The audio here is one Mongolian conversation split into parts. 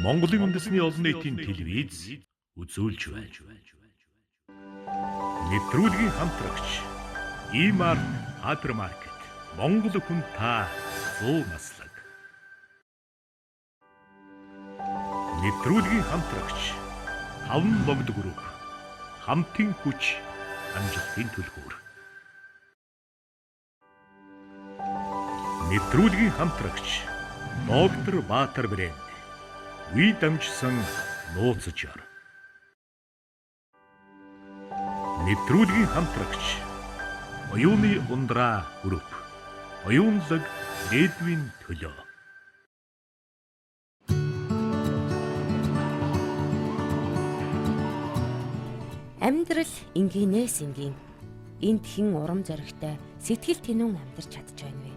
Монголын үндэсний олон нийтийн телевиз үзүүлж байна. Нэвтрүүлгийн хамтрагч E-Mart Hypermarket, Монгол хүн та 100 наслаг. Нэвтрүүлгийн хамтрагч Таван логд групп, хамтын хүч, амжилтын түлхүүр. Нэвтрүүлгийн хамтрагч Доктор Баатар брэнд. Ви дамжсан нууц жар. Нэвтрүүлгийн хамтрагч Оюуны ундраа групп. Оюунлаг ирээдүйн төлөө. Амьдрал энгийнээс энгийн. Энд хэн урам зоригтой, сэтгэл тэнүүн амьдарч чадж байна вэ?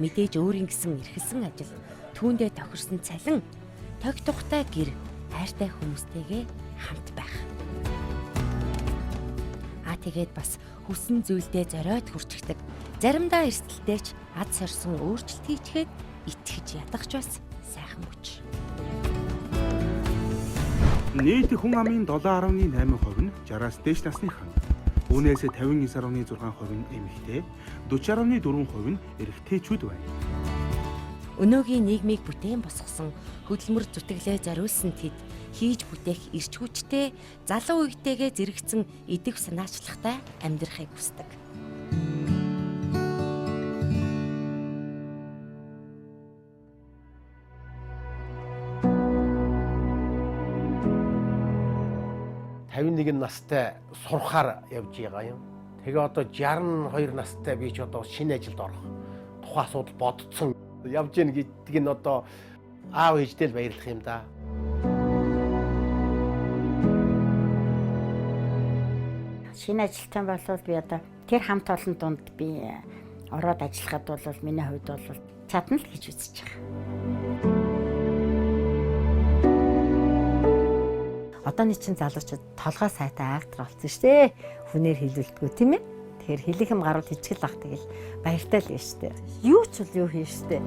Мэдээж өөрийн гэсэн эрхэлсэн ажил, түүндээ тохирсон цалин, тогт тухтай гэр, хайртай хүмүүстэйгээ хамт байх. А тэгээд бас хүссэн зүйлдээ зориод хүрчихдэг. Заримдаа эрсдэлтэй ч ад сорьсон өөрчлөлт хийчихэд итгэж ядах ч бас сайхан мөч. Нийт хүн амын 7.8% нь 60-аас дээш насныхан. Үүнээс 59.6% нь эмэгтэй, 40.4% нь эрэгтэйчүүд байна. Өнөөгийн нийгмийг бүтээн босгосон, хөдөлмөр зүтгэлээ зориулсан тэд хийж бүтээх эрч хүчтэй, залуу үетэйгээ зэрэгцэн идэв санаачлагтай амьдрахыг хүсдэг. Тавин нэгэн настай сурахаар явж байгаа юм. Тэгээ одоо 62 настай би ч одоо шинэ ажилд орох тухай асуудал бодцсон. Явж гин гэдг нь одоо аав ээжтэй л баярлах юм да. Шинэ ажилтан болвол би одоо тэр хамт олон дунд би ороод ажиллахад бол миний хувьд бол чадна л гэж үзэж байгаа. Одооны чинь залуучууд толгой сайтай актер болсон шүү дээ. Хүнээр хилүүлдэггүй, тийм ээ. Тэгэхээр хэлэх юм гарвал хичгэл ах, тэгэл баяртай л юм шүү дээ. Юу ч бол юу хийн шүү дээ.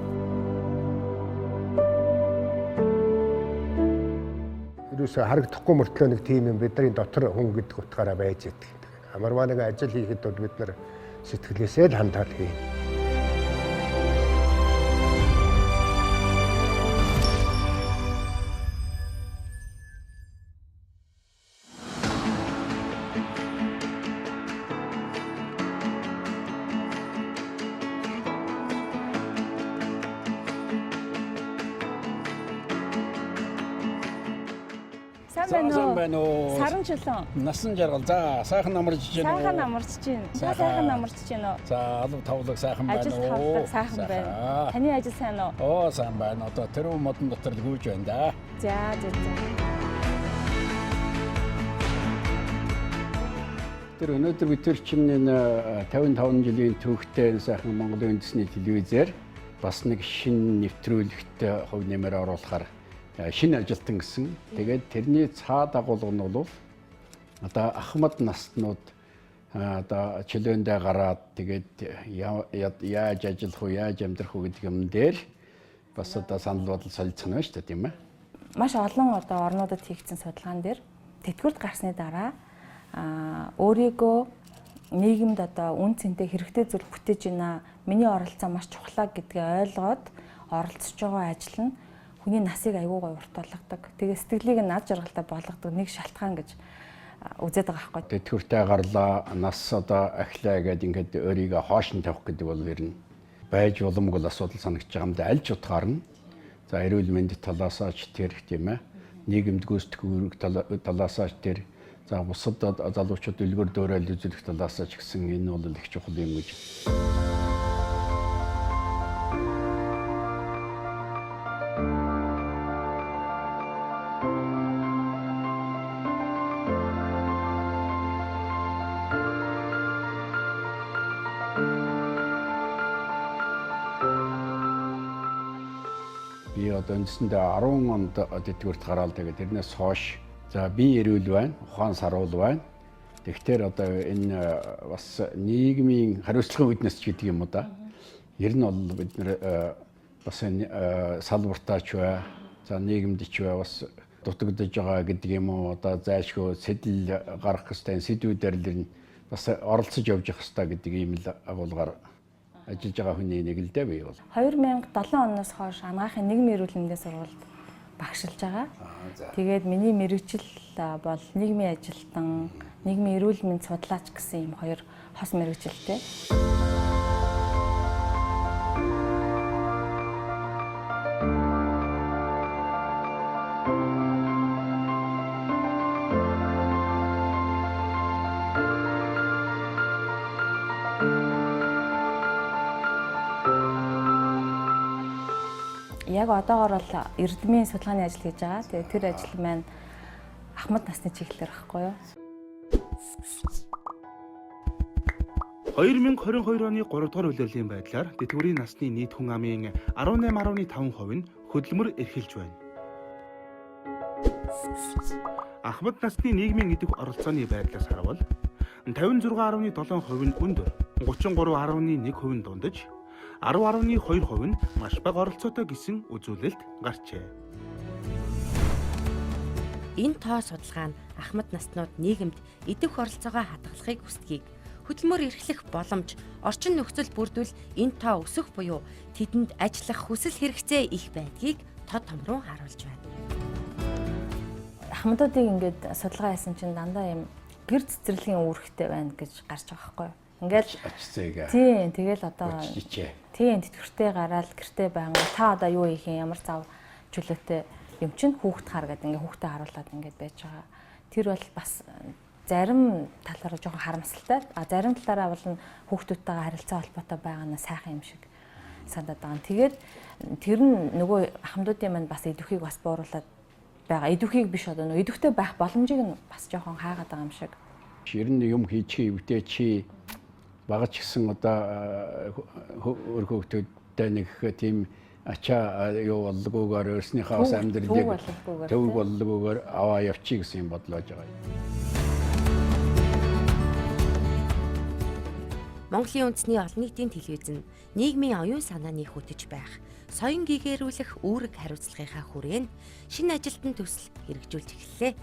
Ерөөсө харагдахгүй мөртлөө нэг тийм юм бидний дотор хүн гэдэг утгаараа байж идэг. Амарваа нэг ажил хийхэд бол бид нар сэтгэлээсээ л хандаад хийнэ. Сайн байна уу? Сайн байна уу? Саран чулуун. Насан жаргал. За, сайхан амарч байна уу? Сайхан амарч байна. Та сайхан амарч байна уу? За, алав тавлаг сайхан байна уу? Ажил тавлаг сайхан байна. Таны ажил сайн уу? Оо, сайн байна. Одоо тэрүүн модон дотор л гүйж байна да. За, за, за. Тэр өнөөдөр бид тэр чинь энэ 55 жилийн түүхтэй энэ сайхан Монголын үндэсний телевизээр бас нэг шинэ нэвтрүүлэгт хувь нэмэр оруулахаар шинэ ажилтан гэсэн. Тэгээд тэрний цаа дагуулга нь бол одоо ахмад наснууд одоо чөлөөндөө гараад, тэгээд яаж ажиллах уу, яаж амьдрах уу гэдэг юм дээр бас одоо санал бодол солилцох нь шүү дээ, тийм ээ. Маш олон одоо орнуудад хийгдсэн судалгаан дээр тэтгэврт гарсны дараа өөрийгөө нийгэмд одоо үн цэнтэй хэрэгтэй зүйл бүтээж байна. Миний оролцоо маш чухлаа гэдгээ ойлгоод оролцож байгаа ажил нь хүний насыг аягүй гоё урт болгодог. Тэгээ сэтгэлийг нь над жаргалтай болгодог нэг шалтгаан гэж үзээд байгаа байхгүй. Тэтгэвртэй гарлаа, нас одоо ахлаа гэдээ ингээд өөрийгөө хоош нь тавих гэдэг бол ер нь байж боломгүй асуудал санагдаж байгаа юм да. Аль ч утгаар нь за эрүүл мэндийн талаасаа ч тэр, тийм ээ. Нийгэмд гүйцэтгэх үүрэг талаасаа ч тэр, за бусад залуучууд үлгэр дуурайл үзүүлэх талаасаа ч гэсэн энэ бол их чухал юм гэж. Би одоо үндсэндээ 10 онд тэтгэврт гараал, тэгээд тэрнээс хойш за би эрүүл байна, ухаан саруул байна. Тэгэхээр одоо энэ бас нийгмийн хариуцлагын үүднээс ч гэдэг юм уу да. Ер нь бол бид нэр бас энэ салбартаач бай, за нийгэмд ч бай бас дутагдж байгаа гэдэг юм уу, одоо зайлшгүй сэтэл гаргах хэрэгтэй сэдвүүдээр л ер нь бас оролцож явж явах хэрэгтэй гэдэг ийм л агуулгаар ажиллаж байгаа хүний нэг л дээ би бол. 2007 оноос хойш Анагаахын нийгмийн эрүүл мэндийн сургуульд багшилж байгаа. Тэгээд миний мэргэжил бол нийгмийн ажилтан, нийгмийн эрүүл мэнд судлаач гэсэн ийм хоёр хос мэргэжилтэй. Яг одоогор бол эрдмийн судалгааны ажил хийж байгаа. Тэгээд тэр ажил маань ахмад насны чиглэлээр байхгүй юу? 2022 оны 3 дугаар улирлын байдлаар тэтгэврийн насны нийт хүн амын 18.5% нь хөдөлмөр эрхэлж байна. Ахмад насны нийгмийн идэх оролцооны байдлаас харавал 56.7% нь өндөр, 33.1% нь дундаж, 10.2% нь маш бага оролцоотой гэсэн үзүүлэлт гарчээ. Энэ тоо судалгаа нь ахмад наснууд нийгэмд идэвх оролцоогоо хадгалахыг хүсдгийг, хөдөлмөр эрхлэх боломж, орчин нөхцөл бүрдвэл энэ тоо өсөх буюу тэдэнд ажиллах хүсэл хэрэгцээ их байдгийг тод томрон харуулж байна. Ахмадуудыг ингээд судалгаа хийсэн чинь дандаа юм гэр цэцэрлэгийн үүрэгтэй байна гэж гарч байгаа байхгүй юу? Ингээл ач зээгээ. Тийм, тэгэл одоо тийм тэтгэвртэй гараал гэртээ байнга та одоо юу хийх юм, ямар зав чөлөөтэй юм чинь хүүхд хар гэдэг ингээ хүүхдээ харуулад ингээд байж байгаа. Тэр бол бас зарим талаараа жоохон харамсалтай. А зарим талаараа бол хүүхдүүдтэйгээ харилцаа холбоотой байгаа нь сайхан юм шиг санагдаад байгаа. Тэгээд тэр нь нөгөө ахмадуудын маань бас идэвхийг бас бууруулад байгаа. Идэвхийг биш одоо нөгөө идэвхтэй байх боломжийг нь бас жоохон хаагаад байгаа юм шиг. Ер нь юм хийчих өвдөө чи багаж гисэн одоо өр хүүхдүүдтэй нэг тийм ачаа юу боллогоогоор өөрснийхээ бас амьдралыг төвөг боллогоогоор аваа явчих гэсэн юм бодлоо байгаа. Монголын үндэсний олон нийтийн телевиз нь нийгмийн оюун санааны хөтөч байх, соён гэгэрүүлэх үүрэг хариуцлагынхаа хүрээнд шинэ ажилтан төсөл хэрэгжүүлж эхэллээ.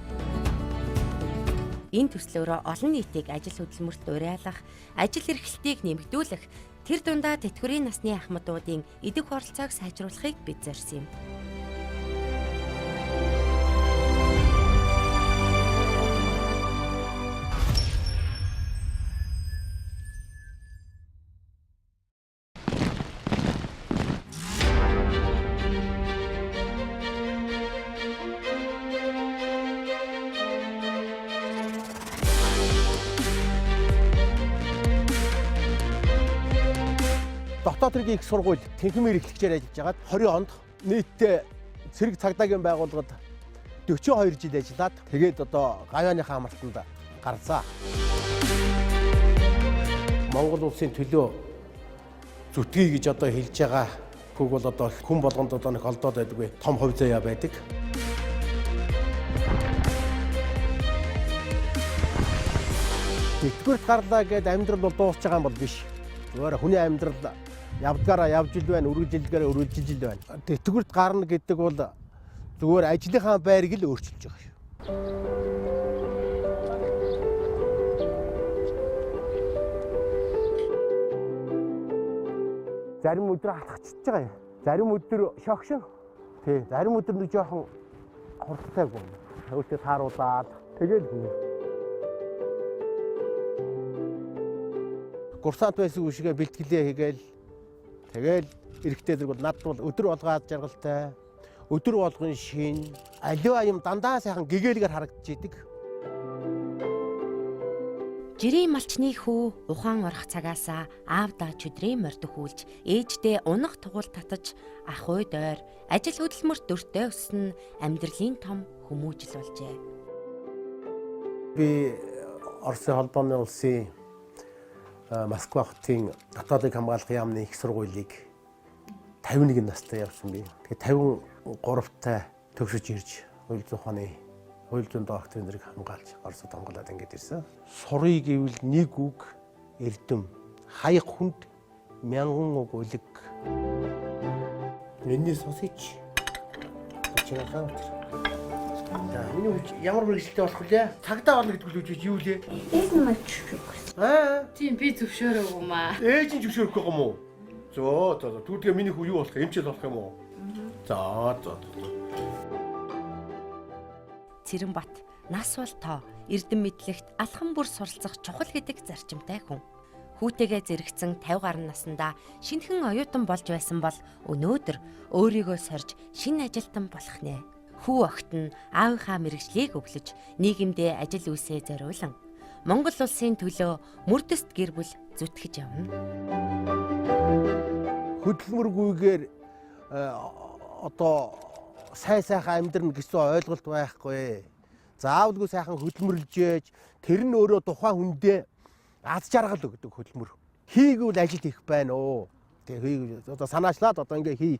Энэ төслөөрөө олон нийтийг ажил хөдөлмөрт уриалгах, ажил эрхлэлтийг нэмэгдүүлэх, тэр дундаа тэтгэврийн насны ахмадуудын идэвх оролцоог сайжруулахыг бид зорьсон юм. Дотоод хэргийн их сургууль тэнхим эрхлэгчээр ажиллаж байгаад 20 онд нийтдээ цэрэг цагдаагийн байгууллагад 42 жил ажиллаад тэгээд одоо гавьяаныхаа амралтанд гарцаа. Монгол улсын төлөө зүтгий гэж одоо хэлж байгаа хүүг бол одоо хүн болгонд одоо нэг олдоод байдаггүй том хувь заяа байдаг. Тэтгэврт гарлаа гэдээ амьдрал бол дуусч байгаа юм бол биш. Зүгээр хүний амьдрал явдгаараа явж ил байна, үргэлжилдгээрээ үргэлжилж ил байна. Тэтгэврт гарна гэдэг бол зүгээр ажлынхаа байрыг л өөрчилж байгаа шүү. Зарим өдөр атгачиж байгаа юм. Зарим өдөр шогшин. Тий, зарим өдөр нэг жоохон хурдтайгүй. Өөртөө тааруулаад тэгэл хүү. Курсант байсан үеишгээ бэлтгэлээ хийгээл тэгэл эрэгтэй зэрэг бол над бол өдөр болгоод жаргалтай, өдөр болгон шин, аливаа юм дандаа сайхан гэгээлгээр харагдаж идэг. Жирийн малчны хүү ухаан орох цагаасаа аавдаа чөдрийн морьд хүүлж, ээждээ унах тугуул татаж, ах уйд ойр, ажил хөдөлмөрт дөртөө өссөн амьдралын том хүмүүжил болжээ. Би Оросын холбооны улсын Москва хотын дотоодыг хамгаалах яамны их сургуулийг 51 настай явсан би. Тэгээ 53-тай төгсөж ирж хууль зүйн ухааны хууль зүйн докторийн зэрэг хамгаалж Оросд хамгаалаад ингээд ирсэн. Сурыг гэвэл нэг үг эрдэм, хаяг хүнд Мянган уг үлэг. Миний сонсож. Чирахаа өтер. За, миний хүч ямар мэргэжилтэй болох вүлээ? Цагдаа болно гэдэг үл юу лээ? Ээж намайг зөвшөөрөхгүй. Аа. Тийм, би зөвшөөрөөгүй маа. Ээж нь зөвшөөрөхгүй юм уу? Зөө, зөө, зөө. Тэгвэл миний хүү юу болох юм? Эмчил болох юм уу? За, за, за. Цэрэнбат нас бол тоо эрдэм мэдлэгт алхам бүр суралцах чухал гэдэг зарчимтай хүн. Хүүтэйгээ зэрэгцэн 50 гаруй наснда шинэхэн оюутан болж байсан бол өнөөдөр өөрийгөө сорж шинэ ажилтан болох нэ. Хүү охид нь аавынхаа мэргэжлийг өвлөж нийгэмдээ ажил үйлсээ зориулан Монгол улсын төлөө мөрдөст гэр бүл зүтгэж явна. Хөдөлмөргүйгээр одоо сайн сайхан амьдрна гэсэн ойлголт байхгүй. Заавалгүй сайхан хөдөлмөрлж ээж тэр нь өөрөө тухайн хүндээ аз жаргал өгдөг хөдөлмөр. Хийгүүл ажил хийх байна уу. Тэгээ хийгүүл одоо санаачлаад одоо ингээ хий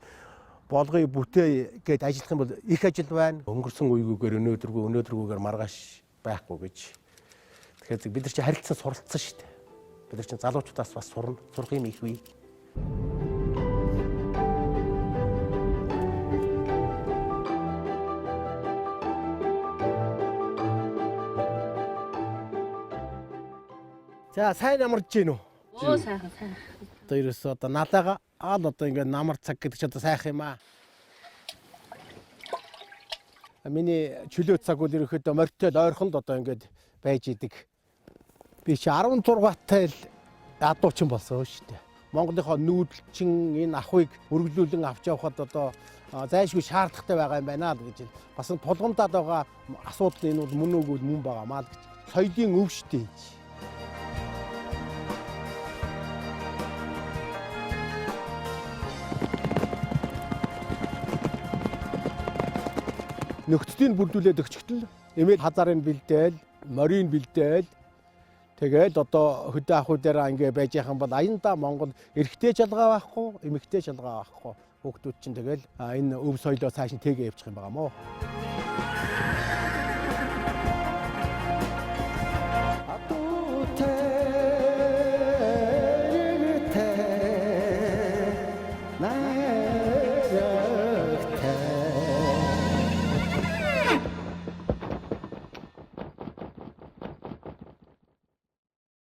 болгоё бүтээ гэд ажиллах юм бол их ажил байна. Өнгөрсөн үеигүйгээр өнөөдөргүй өнөөдөргүйгээр маргааш байхгүй гэж. Тэгэхээр бид нар чи харилцан суралцсан шүү дээ. Бид нар чи залуучуудаас бас сурна. Сурах юм их үе. За, сайн амарч гин үү? Оо, сайхан сайн. Одоо ерөөсөө одоо налаага аал одоо ингээд намар цаг гэдэг чи одоо сайхан юм аа. Миний чөлөө цаг бол ерөөхдөө морьтой л ойрхонд одоо ингээд байж идэг. Би чи 16-тай л ядуучин болсон шүү дээ. Монголынхоо нүүдэлчин энэ ахуйг өргөлүүлэн авч явхад одоо зайлшгүй шаардлагатай байгаа юм байна л гэж. Бас тулгамдаад байгаа асуудал энэ бол мөн үгүй мөн байгаа маа л гэж. Соёлын өв шүү дээ. Нөхцөлийг бүрдүүлээд өгчтөл эмээл хазаарын бэлдээл, морийг бэлдээл тэгэл одоо хөдөө ахуй дээр ингээ байж яхан бол аяндаа Монгол эрэгтэй шалгаа байхгүй, эмэгтэй шалгаа байхгүй. Хүүхдүүд чинь тэгэл энэ өв соёлоо цааш нь тэгээ явчих юм байгаа мó.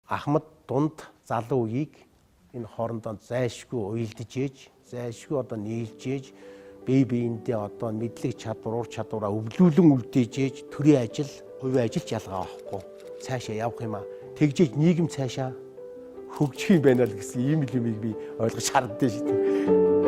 Ахмад дунд залуу үеийг энэ хоорондоо зайлшгүй уялдж ээж, зайлшгүй одоо нийлж ээж, бие биендээ одоо мэдлэг чадвар, ур чадвараа өвлүүлэн үлдээж ээж, төрийн ажил, хувийн ажил ч ялгаа авахгүй. Цаашаа явах юм аа. Тэгжээж нийгэм цаашаа хөгжих юм байна л гэсэн ийм л юмыг би ойлгож шаардсан шүү дээ.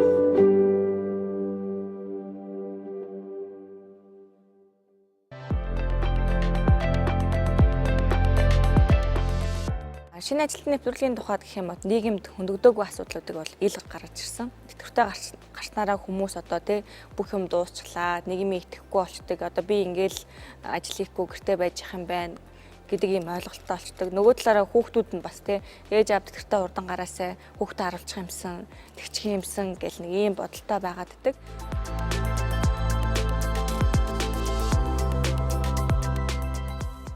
Шинэ ажилтны нэвтрүүлгийн тухайд гэх юм бол нийгэмд хөндөгдөөгүй асуудлуудыг бол ил гаргаж ирсэн. Тэтгэвртэй гарснараа хүмүүс одоо тий бүх юм дуусчлаа, нийгмийн итгэхгүй болчдөг. Одоо би ингээл ажил хийхгүй гэртээ байж их юм байна гэдэг ийм ойлголттой болчдөг. Нөгөө талаараа хүүхдүүд нь бас тий ээж аав тэтгэвртэй хурдан гараасай хүүхдээ харуулчих юмсан, тэгчих юмсан гэл нэг ийм бодолтой байгаад ддэг.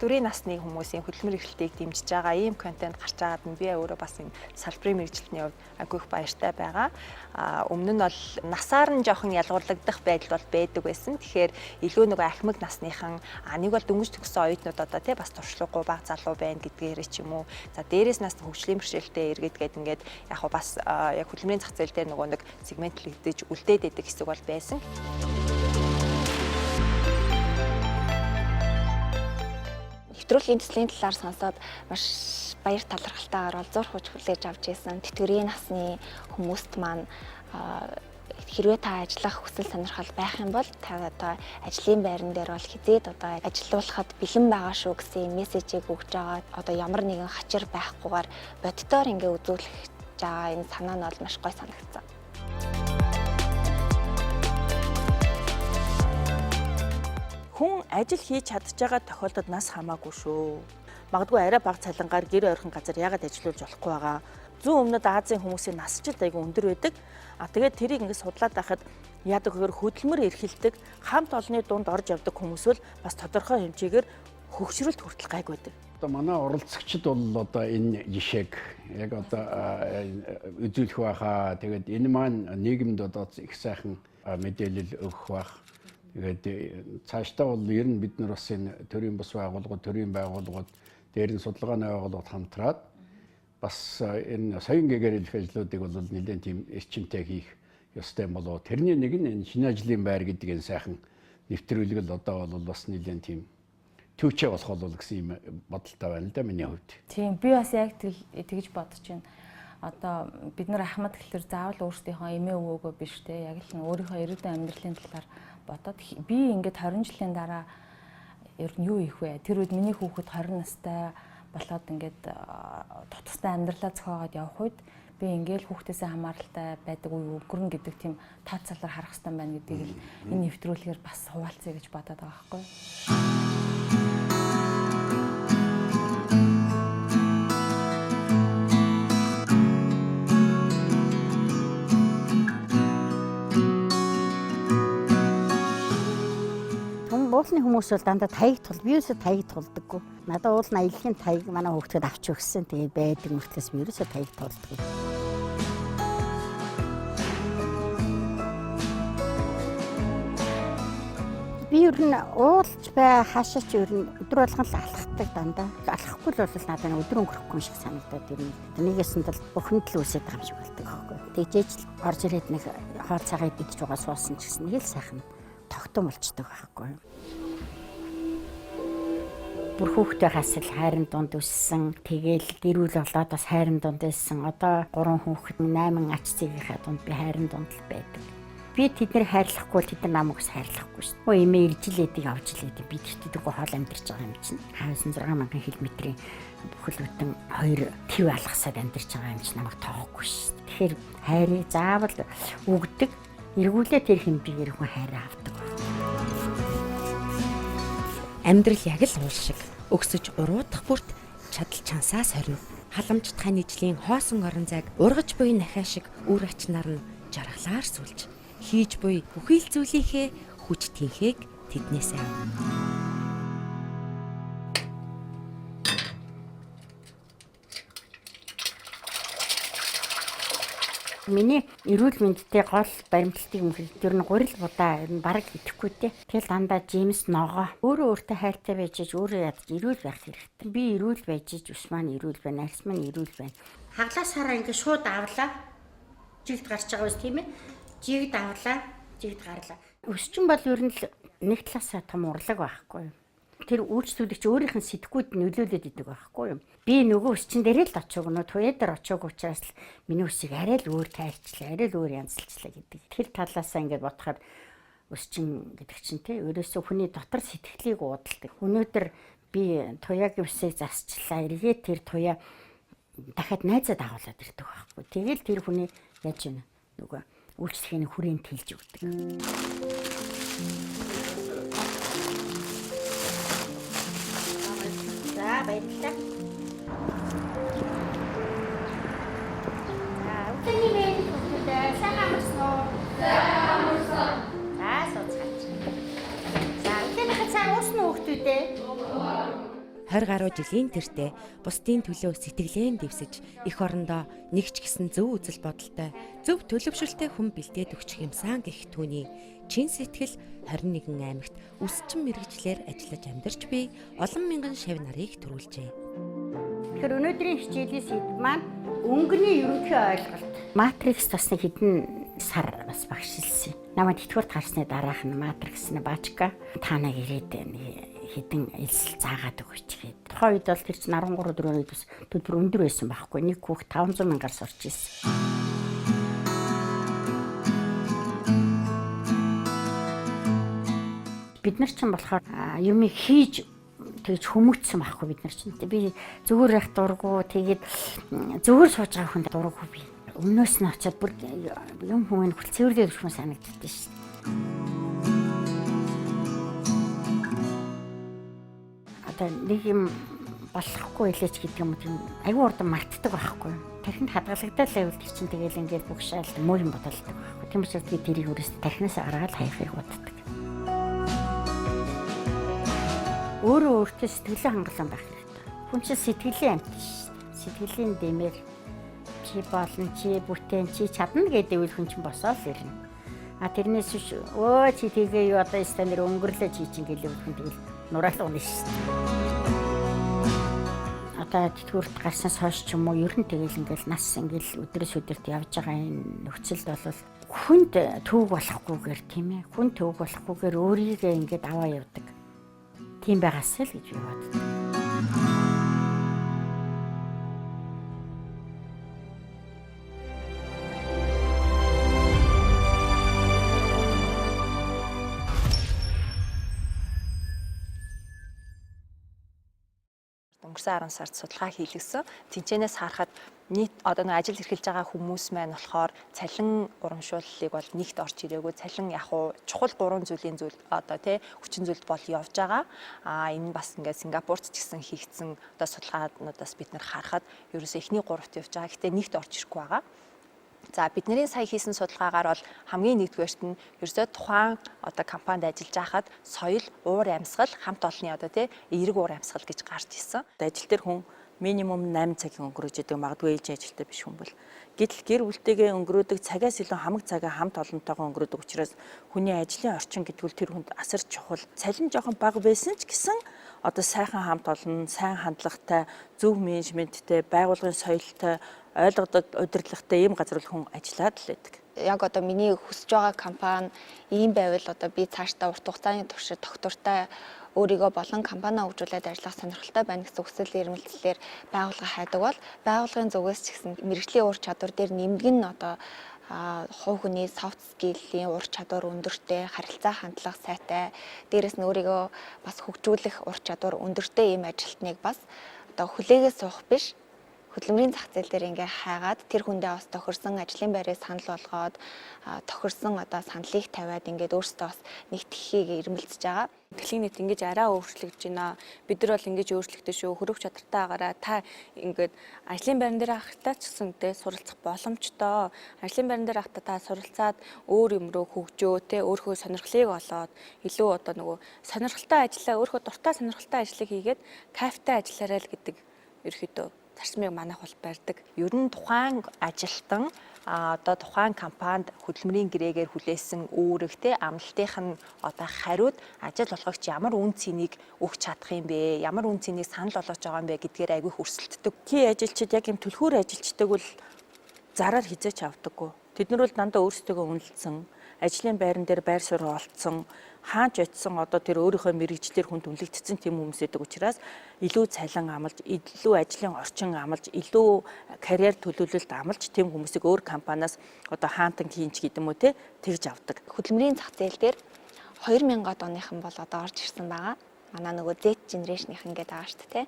Төрийн насны хүмүүсийн хөдөлмөр эрхлэлтийг дэмжиж байгаа ийм контент гарч байгаад нь би өөрөө бас энэ салбарын мэргэжилтний хувьд айгүй их баяртай байгаа. Өмнө нь бол насаар нь жоохон ялгуурлагдах байдал бол байдаг байсан. Тэгэхээр илүү нөгөө ахмаг насныхан нэг бол дөнгөж төгссөн оюутнууд одоо тий бас туршлагагүй баг залуу байна гэдгээрээ ч юм уу. За, дээрээс нас хөгжлийн бэрхшээлтэй иргэд гээд ингээд яг бас яг хөдөлмөрийн зах зээл дээр нөгөө нэг сегментлэгдэж үлдээд байдаг хэсэг бол байсан. Нэвтрүүлгийн төслийн талаар сонсоод маш баяр талархалтайгаар бол зур хүч хүлээж авч ирсэн. Тэтгэврийн насны хүмүүст маань хэрвээ та ажиллах хүсэл сонирхол байх юм бол та одоо ажлын байран дээр бол хизээд одоо ажилуулахад бэлэн байгаа шүү гэсэн мессежийг өгж байгаа. Одоо ямар нэгэн хачир байхгүйгээр бодитоор ингээ үзүүлэх байгаа энэ санаа нь бол маш гой санагдсан. Хүн ажил хийж чадж байгаа тохиолдолд нас хамаагүй шүү. Магадгүй арай бага цалингаар гэр ойрхон газар яагаад ажиллуулж болохгүй байгаа. Зүүн өмнөд Азийн хүмүүсийн насжилт айгүй өндөр байдаг. А тэгээд тэрийг ингээд судлаад байхад яадаг гэхээр хөдөлмөр эрхэлдэг, хамт олонны дунд орж явдаг хүмүүс бол бас тодорхой хэмжээгээр Хөгшрөлт хүртэл гайгүй байдаг. Одоо манай оролцогчид бол одоо энэ жишээг яг одоо үзүүлэх байхаа. Тэгээд энэ маань нийгэмд одоо их сайхан мэдээлэл өгөх байх. Тэгээд цаашдаа бол ер нь бид нар бас энэ төрийн бус байгууллагууд, төрийн байгууллагууд, дээр нь судалгааны байгууллагууд хамтраад бас энэ соён гэгэрэлэх ажлуудыг бол нэлээд тийм эрчимтэй хийх ёстой юм болоо. Тэрний нэг нь энэ шинэ ажлын байр гэдэг энэ сайхан нэвтрүүлэг л одоо бол бас нэлээд тийм төвчээ болох болов гэсэн юм бодолтой байна л да миний хувьд. Тийм, би бас яг тэгж бодож байна. Одоо бид нар ахмад гэхэлэр заавал өөрсдийнхөө эмээ өвөөгөө биш те, яг л өөрийнхөө ирээдүйн амьдралын талаар бодоод би ингээд 20 жилийн дараа ер нь юу хийх вэ? Тэр үед миний хүүхэд 20 настай болоод ингээд тутастай амьдралаа зохиогоод явах үед би ингээл хүүхдээсээ хамааралтай байдаг үе өнгөрнө гэдэг тийм тооцоолоор харах хэрэгтэй байна гэдгийг л энэ нэвтрүүлгээр бас хуваалцъя гэж бодоод байгаа байхгүй. Уулны хүмүүс бол дандаа таяг тул. Би юусоо таяг тулдаггүй. Надад уул нь аяллахын таяг манай хүүхдэд авч өгсөн. Тэгээд байдаг мөртлөөс би юусоо таяг тулдаггүй. Би ер нь уулж бай хаашаа ч ер нь өдөр болгон л алхдаг дандаа. Алхахгүй л бол надад өдөр өнгөрөхгүй юм шиг санагдаад ер нь. Нэгээс нь л бухимдал үүсээд байгаа юм шиг болдог аахгүй. Тэгжээж л орж ирээд нэг хоол цагаа идэж байгаа суусан ч гэсэн нэг л сайхан тогтон болчдөг байхгүй. Бүр хүүхдээ хас л хайрын дунд өссөн. Тэгээл гэрүүл болоод бас хайрын дунд өссөн. Одоо 3 хүүхэд 8 ач зээгийнхаа дунд би хайрын дунд л байдаг. Би тэднийг хайрлахгүй тэд нар намайг бас хайрлахгүй шүү дээ. Өө эмээ ирж л эдийг авч л эдийг би тэдэггүй хоол амьдарч байгаа юм чинь. 56 мянган километрийн бүхэл бүтэн 2 төв алгасаад амьдарч байгаа юм чинь намайг тоохгүй шүү дээ. Тэгэхээр хайрыг заавал өгдөг. Эргүүлээ тэр хэмжээгээр хүн хайраа авдаг. Амьдрал яг л уул шиг өксөж уруудах бүрт чадал чансаа сорино. Халамжт хань ижлийн хоосон орон зайг ургаж буй нахиа шиг үр ачнаар нь жаргалаар сүлж хийж буй бүхий л зүйлийнхээ хүч тэнхээг тэднээс ав. Миний эрүүл мэндтэй гол баримтлалыг юм хэрэг ер нь гурил будаа ер нь бараг идэхгүй те. Тэгэл дандаа жимс ногоо. Өөрөө өөртөө хайртай байж иж өөрөө ядаж эрүүл байх хэрэгтэй. Би эрүүл байж иж ус маань эрүүл байна, арьс маань эрүүл байна. Хаглаасаараа ингээ шууд авлаа. Жигд гарч байгаа биз тийм ээ. Жигд авлаа, жигд гарлаа. Өсчин бол ер нь л нэг талаасаа том урлаг байхгүй юу? Тэр үйлчлүүлэгч өөрийнх нь сэтгүүд нөлөөлөд идэг байхгүй юу? Би нөгөө өсчин дээр л очиог нөө туяа дээр очиог учраас л миний өсийг арай л өөр тайлчлаа, арай л өөр янзалчлаа гэдэг. Тэр талаасаа ингээд бодохоор өсчин гэдэг чинь те ерөөсөө хүний дотор сэтгэлийг уудалдаг. Өнөөдөр би туяагийн өсийг засчлаа. Эргээд тэр туяа дахиад найзаа дагуулад ирдэг байхгүй. Тэгэл тэр хүний яаж юм нөгөө үйлчлэхийг хүрээнд хэлж өгдөг. За баярлалаа. За өглөөний мэнд хүүхдүүдээ сайн амарсан уу? Сайн амарсан. За сууцгаач. За өглөөнийхөө цай уусан уу хүүхдүүдээ? 20 гаруй жилийн тэртээ бусдын төлөө сэтгэлээн дэвсэж эх орондоо нэг ч гэсэн зөв үзэл бодолтой зөв төлөвшөлтэй хүн бэлдээд өгчих юмсан гэх түүний чин сэтгэл 21 аймагт өсчин мэргэжлээр ажиллаж амьдарч бий олон мянган шав нарыг төрүүлжээ. Тэгэхээр өнөөдрийн хичээлийн сэдэв маань өнгөний ерөнхий ойлголт. Матрикс бас нэг хэдэн сар бас багшилсан. Намайг тэтгэврт гарсны дараах нь матрикс нь баачка та нэг ирээд нэг хэдэн элсэл заагаад өгөөч гээд. Тухайн үед бол тэр чинь 13 4 үед бас төлбөр өндөр байсан байхгүй. Нэг хүүхд 500 мянгаар сурч ирсэн. Бид нар чинь болохоор юмыг хийж тэгж хүмүүжсэн байхгүй бид нар чинь. Би зүгээр байх дургу, тэгээд зүгээр сууж байгаа хүнд дургу би. Өмнөөс нь очиад бүр юм хүмүүн хүл цэвэрлээд өгөх юм санагддаг шүү дээ. Одоо нэг юм болохгүй илээч гэдэг юм уу тийм аюу урдан мартдаг байхгүй. Тархинд хадгалагдал байвал тэр чинь тэгэл ингээд бugшаал муу юм бодолдог байхгүй. Тийм учраас би тэрийг өөрөөс тархинаас гаргаад хаяхыг боддог. Өөрөө өөртөө сэтгэлээ хангалуун байх хэрэгтэй. Хүн чинь сэтгэлийн амьт шүү дээ. Сэтгэлийн дэмэл чи болно, чи бүтээн, чи чадна гэдэг үйл хүн чинь босоод ирнэ. А тэрнээс биш өө чи тэгээ юу одоо станер нэр өнгөрлөө чи чинь гэлээ хүн тэгэл нураал унаа шүү дээ. Одоо тэтгэврт гарснаас хойш ч юм уу ер нь тэгэл ингээл нас ингээл өдрөөс өдөрт явж байгаа энэ нөхцөлд бол хүнд төвөг болохгүйгээр тийм ээ хүн төвөг болохгүйгээр өөрийгөө ингээд аваа явдаг. Тийм байгаасай л гэж би боддог. Өнгөрсөн 10 сард судалгаа хийлгэсэн. Тинчэнээс харахад нийт одоо нэг ажил эрхэлж байгаа хүмүүс маань болохоор цалин урамшууллыг бол нэгт орж ирээгүй. Цалин яг уу чухал гурван зүйлийн зүйл одоо тий хүчин зүйлд бол явж байгаа. А энэ бас ингээд Сингапурт ч гэсэн хийгдсэн одоо судалгаануудаас бид нар харахад ерөөсөө эхний гуравт явж байгаа. Гэтэ нэгт орж ирэхгүй байгаа. За бидний сая хийсэн судалгаагаар бол хамгийн нэгдүгээрт нь ерөөсөө тухайн одоо компанид ажиллаж байхад соёл, уур амьсгал, хамт олонны одоо тий эерэг уур амьсгал гэж гарч ирсэн. Ажил дээр хүн минимум 8 цагийн өнгөрөөж идэг, магадгүй ээлжийн ажилтай биш хүн бол. Гэтэл гэр бүлтэйгээ өнгөрөөдөг цагаас илүү хамаг цагаа хамт олонтойгоо өнгөрөөдөг учраас хүний ажлын орчин гэдэг нь тэр хүнд асар чухал. Цалин жоохон бага байсан ч гэсэн одоо сайхан хамт олон, сайн хандлагатай, зөв менежменттэй, байгууллагын соёлтой, ойлгодог, удирдлагатай ийм газар л хүн ажиллаад л байдаг. Яг одоо миний хүсэж байгаа компани ийм байвал одоо би цаашдаа урт хугацааны туршид тогтвортой өөрийгөө болон компаниа хөгжүүлээд ажиллах сонирхолтой байна гэсэн хүсэл эрмэлзлээр байгууллага хайдаг бол байгууллагын зүгээс ч гэсэн мэргэжлийн ур чадвар дээр нэмдэг нь одоо хувь хүний soft skill-ийн ур чадвар өндөртэй, харилцаа хандлага сайтай, дээрэс нь өөрийгөө бас хөгжүүлэх ур чадвар өндөртэй ийм ажилтныг бас одоо хүлээгээ суух биш хөдөлмөрийн зах зээл дээр ингээ хайгаад тэр хүндээ бас тохирсон ажлын байрыг санал болгоод тохирсон одоо саналыг тавиад ингээд өөрсдөө бас нэгтгэхийг эрмэлзэж байгаа. Дэлхийн нийт ингэж арай өөрчлөгдөж байна. Бид нар бол ингэж өөрчлөгдөж шүү. Хөрөх чадвартай агараа та ингээд ажлын байран дээр ахтаа ч гэсэн те суралцах боломжтой. Ажлын байран дээр ахтаа та суралцаад өөр юм руу хөгжөө те өөрийнхөө сонирхлыг олоод илүү одоо нөгөө сонирхолтой ажиллаа өөрийнхөө дуртай сонирхолтой ажлыг хийгээд кайфтай ажиллаарай л гэдэг ерөөхдөө зарчмыг манайх бол барьдаг. Ер нь тухайн ажилтан одоо тухайн компанид хөдөлмөрийн гэрээгээр хүлээсэн үүрэгтэй амлалтынх нь одоо хариуд ажил олгогч ямар үн цэнийг өгч чадах юм бэ? Ямар үн цэнийг санал болгож байгаа юм бэ гэдгээр айгүй хөрсөлддөг. Хий ажилчид яг юм түлхүүр ажилчдаг бол зараар хизээч авдаггүй. Тэд нар бол дандаа өөрсдөө үнэлсэн, ажлын байран дээр байр суурь олцсон, хаач очисон одоо тэр өөрийнхөө мэрэгчлэр хүн түнлэгдсэн тийм хүмүүс байдаг учраас илүү цалин амлаж, илүү ажлын орчин амлаж, илүү карьер төлөвлөлт амлаж тийм хүмүүсийг өөр компаниас одоо хаантан хийнч гэдэг юм уу те тэгж авдаг. Хөдөлмөрийн зах зээл дээр 2000-ад оныхан бол одоо орж ирсэн байгаа. Манай нөгөө Z generation-ийнхэн гэдэг байгаа шүү дээ.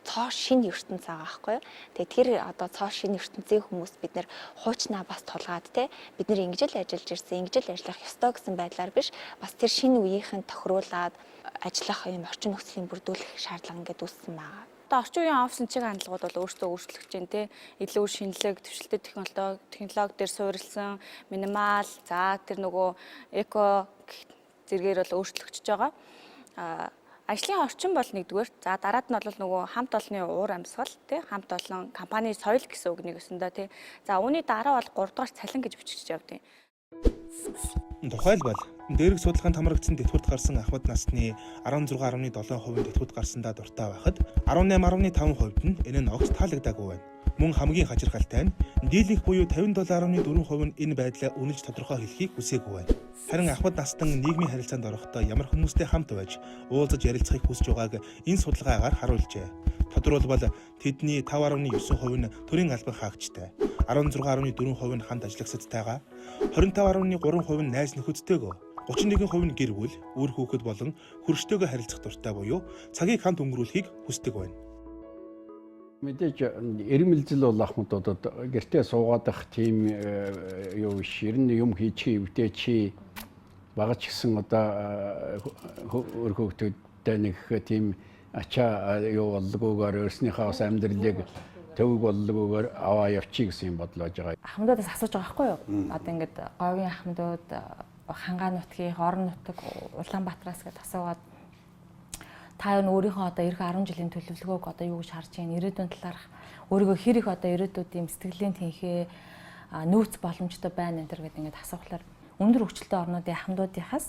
Цоо шинэ ертөнц байгаа байхгүй юу? Тэгээ тэр одоо цоо шинэ ертөнцийн хүмүүс бид нэр хуучнаа бас тулгаад те бид нэр ингэж л ажиллаж ирсэн, ингэж л ажиллах ёстой гэсэн байдлаар биш бас тэр шинэ үеийнхэн тохируулаад ажиллах юм орчин нөхцөлийн бүрдүүлэх шаардлага ингээд үүссэн байгаа. Одоо орчин үеийн офис чиг хандлагууд бол өөрсдөө өөрчлөгдөж байна те. Илүү шинэлэг, төвшлөлтэй технологи дээр суурилсан, минимал, за тэр нөгөө эко зэргээр бол өөрчлөгдөж байгаа. Ажлын орчин бол нэгдүгээр. За дараад нь бол нөгөө хамт олонны уур амьсгал тий хамт олон компани соёл гэсэн үг нэг өсөндөө тий. За үүний дараа бол 3 дугаар цалин гэж бичиж явдیں۔ Тухайлбал дээрх судалгаанд хамрагдсан тэтгэврт гарсан ахмад насны 16.7% нь тэтгэврт гарсандаа дуртай байхад 18.5% нь энэ нь огт таалагдаагүй байна. Мөн хамгийн хажиргалтай нь дийлэнх буюу 57.4% нь энэ байдлаа үнэлж тодорхой хэлхийг хүсээгүй байна. Харин ахмад настан нийгмийн харилцаанд орохдоо ямар хүмүүстэй хамт байж уулзаж ярилцахыг хүсэж байгааг энэ судалгаагаар харуулжээ. Тодорхойлбол тэдний 5.9% нь төрийн албан хаагчтай, 16.4% нь хамт ажиллагсадтайгаа, 25.3% нь найз нөхөдтэйгөө, 31% нь гэр бүл, үр хүүхэд болон хөрштөөгөө харилцах дуртай буюу цагийг хамт өнгөрүүлэхийг хүсдэг байна. Мэдээж эрмэлзэл бол ахмадуудад гэртээ суугаад ах тийм юу биш. Ер нь юм хийчихээ өвдөө чи бага ч гэсэн одоо өр хүүхдүүдтэй нэг тийм ачаа юу боллогоогоор өөрснийхөө бас амьдралыг төвөг боллогоогоор аваа явчих гэсэн юм бодол байж байгаа. Ахмадуудаас асууж байгаа байхгүй юу? Одоо ингээд говийн ахмадууд хангаа нутгийн орон нутаг Улаанбаатараас гэдээ асуугаад Та юу өөрийнхөө одоо ирэх 10 жилийн төлөвлөгөөг одоо юу гэж харж байна? Ирээдүйн талаарх өөрийгөө хэр их одоо ирээдүйд юм сэтгэлийн тэнхээ нөөц боломжтой байна энэ төр гэдэг ингээд асуухлаар өндөр хөгжилтэй орнуудын ахмадуудынхаас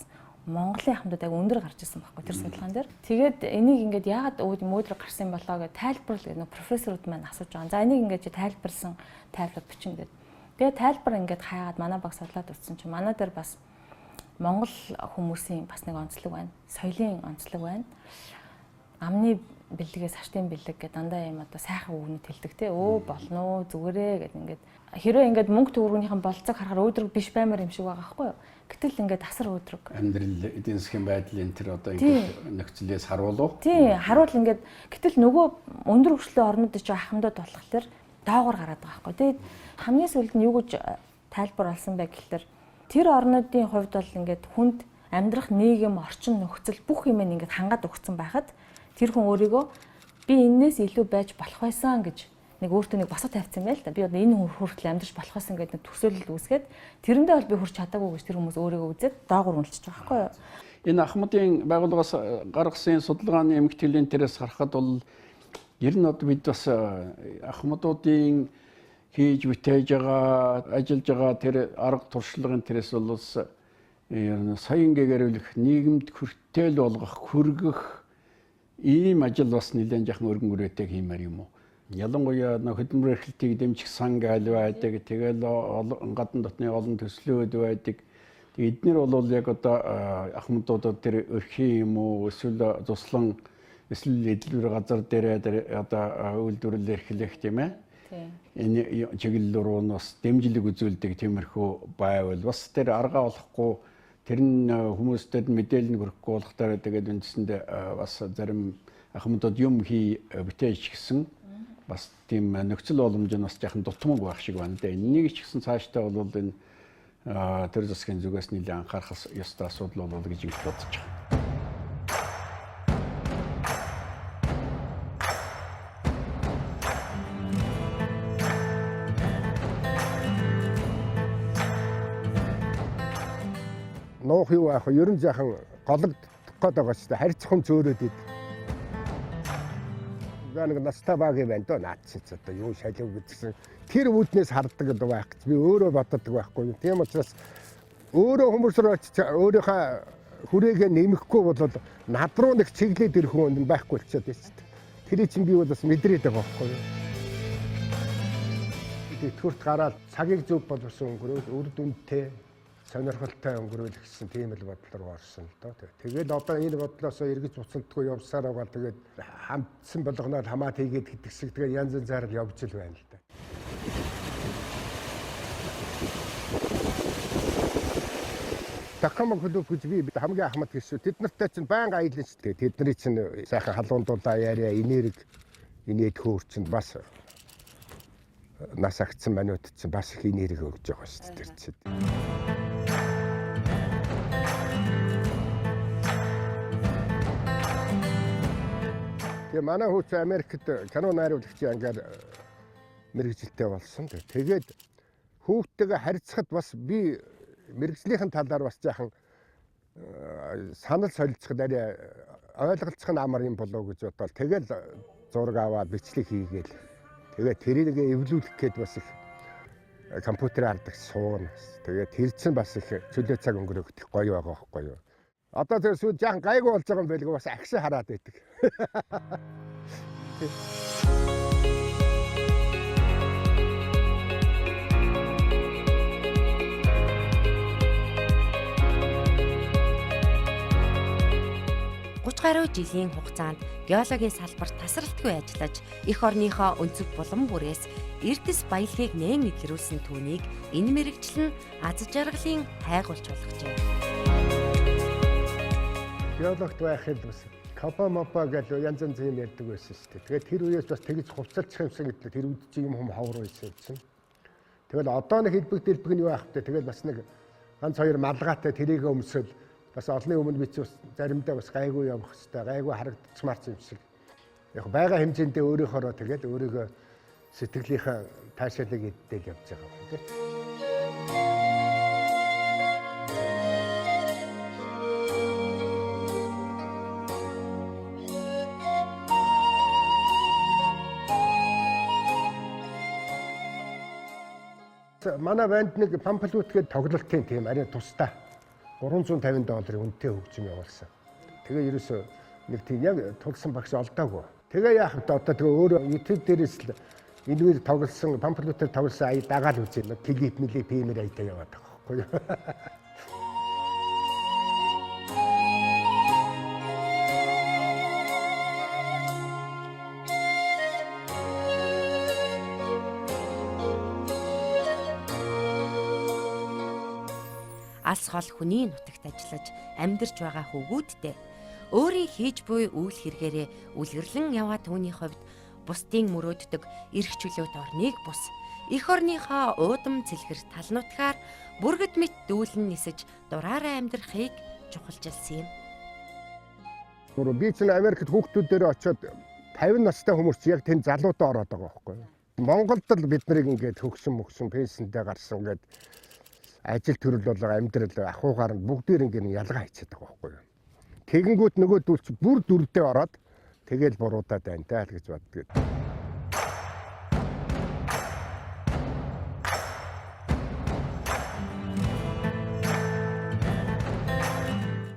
Монголын ахмадууд аяг өндөр гарч ирсэн байхгүй тэр судалгаан дээр. Тэгээд энийг ингээд яагаад өөдрөг гарсан болоо гэж тайлбарл гэх нэг профессорууд маань асууж байгаа. За энийг ингээд чи тайлбарлсан тайлбар бичин гэдэг. Тэгээд тайлбар ингээд хайгаад манай баг судлаад үзсэн чинь манай дээр бас Монгол хүмүүсийн бас нэг онцлог байна. Соёлын онцлог байна. Амны бэлгээс хартын бэлэг гэдэг дандаа юм одоо сайхан үгнүүд хэлдэг те. Өө болно уу зүгээрээ гэд ингээд хэрвээ ингээд мөнгө төгрөгнийхэн болцоог харахаар өөдрөг биш баймар юм шиг байгаа байхгүй юу? Гэтэл ингээд асар өөдрөг. Амьдрал эдийн засгийн байдал энэ төр одоо ингээд нөхцөлээс харуулв. Тийм, харуул ингээд гэтэл нөгөө өндөр хөгжлийн орнууд чинь ахмадууд болохоор доогоор гараад байгаа байхгүй. Тэгээд хамгийн сүүлд нь юу гэж тайлбар олсон бэ гэхэлэр тэр орнуудын хувьд бол ингээд хүнд амьдрах нийгэм, орчин, нөхцөл бүх юм ингээд хангаад өгсөн байхад тэр хүн өөрийгөө би энээс илүү байж болох байсан гэж нэг өөртөө нэг босоо тавьсан байл та. Би одоо энэ хүртэл амьдрч болох байсан гэдэг нэг төсөөлөл үүсгээд тэрэндээ бол би хүрч чадаагүй гэж тэр хүмүүс өөрийгөө үзээд доогуур үнэлчихэж байгаа байхгүй юу? Энэ Ахмадын байгууллагаас гаргасан судалгааны эмгэгтэйлийн тэрээс харахад бол ер нь одоо бид бас ахмадуудын хийж бүтээж байгаа, ажиллаж байгаа тэр арга туршлагын тэрээс бол бас ер нь саян гэгэрүүлэх, нийгэмд хүртэл болгох, хүргэх ийм ажил бас нэлээд жахан өргөн үрээтэй хиймээр юм уу? Ялангуяа хөдөлмөр эрхлэлтийг дэмжих сан гайл байдаг. Тэгэл гадна дотны олон төслүүд байдаг. Тэгээ эднэр бол яг одоо ахмадуудад тэр өрхийн юм уу эсвэл туслан эсвэл эдэлбэр газар дээр одоо үйлдвэрлэл эрхлэх тийм ээ. Энэ чиглэл рүү нь бас дэмжлэг үзүүлдэг тиймэрхүү байвал бас тэр аргаа олохгүй тэр нь хүмүүстэд мэдээлэл нь хүрэхгүй болохоор тэгээд үндсэндээ бас зарим ахмадууд юм хий бүтээж гисэн бас тийм нөхцөл боломж нь бас жаахан дутмаг байх шиг байна л да. Энийг ч гэсэн цаашдаа бол энэ төр засгийн зүгээс нэлээд анхаарах ёстой асуудал болов гэж ингэж бодож байгаа. Нуух юу аах вэ? Ер нь жаахан гологдох гээд байгаа шүү дээ. Харьцхан зөөрөөд идэв. За нэг настай баг юм байна дөө наад чи одоо юу шалив гэдгсэн. Тэр үүднээс харддаг байх гэж би өөрөө боддог байхгүй. Тийм учраас өөрөө хүмүүс рүү очиж өөрийнхөө хүрээгээ нэмэхгүй бол над руу нэг чиглээд ирэх хүн байхгүй болчиход байна шүү дээ. Тэрий чинь би бол бас мэдрээд байгаа байхгүй. Тэтгэврт гараад цагийг зөв боловсон өнгөрөөл үр дүнтэй сонирхолтой өнгөрөөл гэсэн тийм л бодол руу орсон л доо. Тэгээд одоо энэ бодлоосоо эргэж буцалтгүй явсаар байгаа. Тэгээд хамтсан болгоноор хамаат хийгээд гэдэг шиг тэгээд янз янзаар л явж л байна л да. Такома клуб гэж би хамгийн ахмад гэсэн. Тэд нартай чинь байнга аялна шүү дээ. Тэдний чинь сайхан халуун дулаа яриа, энерги, инээд хөөр чинь бас нас агцсан манууд чинь бас их энерги өгж байгаа шүү дээ тэр чинь. Тэгээ манай хүү чинь Америкт кино найруулагчийн ангаар мэргэжилтэй болсон. Тэгээд хүүхдтэйгээ харьцахад бас би мэргэжлийнхэн талаар бас жаахан санал солилцоход арай ойлголцох нь амар юм болов гэж бодоод тэгэл зураг аваад бичлэг хийгээл. Тэгээд тэрийг эвлүүлэх гээд бас их компьютер ардаг сууна. Тэгээд тэр чинь бас их чөлөө цаг өнгөрөөх гоё байгаа байхгүй юу. Одоо тэр сүү жаахан гайгүй болж байгаа юм байлгүй бас агшин хараад байдаг. Гаруй жилийн хугацаанд геологийн салбарт тасралтгүй ажиллаж, эх орныхоо өнцөг булан бүрээс эрдэс баялагийг нээн илрүүлсэн түүнийг энэ мэрэгжил нь аз жаргалын хайгуулч болгожээ. Геологт байхад бас капа мапа гэж янз янз юм ярьдаг байсан шүү дээ. Тэгээд тэр үеэс бас тэгж хувцалчих юмсан гэдэг тэр үед чинь юм хүм ховор байсан юм чинь. Тэгэл одоо нэг хэлбэг дэлбэг нь юу аах вэ? Тэгэл бас нэг ганц хоёр малгайтай тэрийг өмсөөл бас олонний өмнө би ч бас заримдаа бас гайгүй явах хэвээр гайгүй харагдчихмаар юм шиг. Яг байгаа хэмжээндээ өөрөөхөөрөө тэгэл өөрийгөө сэтгэлийнхаа таашаалыг эддээл явж байгаа юм тийм. манай банд нэг памфлют гэдэг тоглолтын тийм арай тусдаа 350 долларын үнэтэй хөгжим явуулсан. Тэгээ ерөөсөө нэг тийм яг тулсан багш олдоогүй. Тэгээ яах вэ? Одоо тэгээ өөрөө YouTube дээрээс л энэгээр тоглосон, памфлютээр тоглосон ая дагаал үзээ. Клип милип хиймэр аятаа яваад байгаа байхгүй юу? Алс хол хүний нутагт ажиллаж амьдарч байгаа хүүгүүдтэй өөрийн хийж буй үйл хэрэгээрээ үлгэрлэн яваа түүний хувьд бусдын мөрөөддөг эрх чөлөөт орныг бус эх орныхоо уудам цэлгэр тал нутгаар бүргэд мэт дүүлэн нисэж дураараа амьдрахыг чухалчилсан юм. Би чинь Америкт хүүхдүүдээр очиод 50 настай хүмүүс чи яг тэнд залуудаа ороод байгаа байхгүй юу? Монголд л бид нарыг ингээд хөгсөн мөгсөн пенсэндээ гарсан ингээд ажил төрөл болго амьдрал ахуйгаар нь бүгдээр ингээд ялгаа хийчихэд байгаа байхгүй юу? Тэгэнгүүт нөгөө дүүл чи бүр дүрдээ ороод тэгэл буруудаад байна даа л гэж боддог.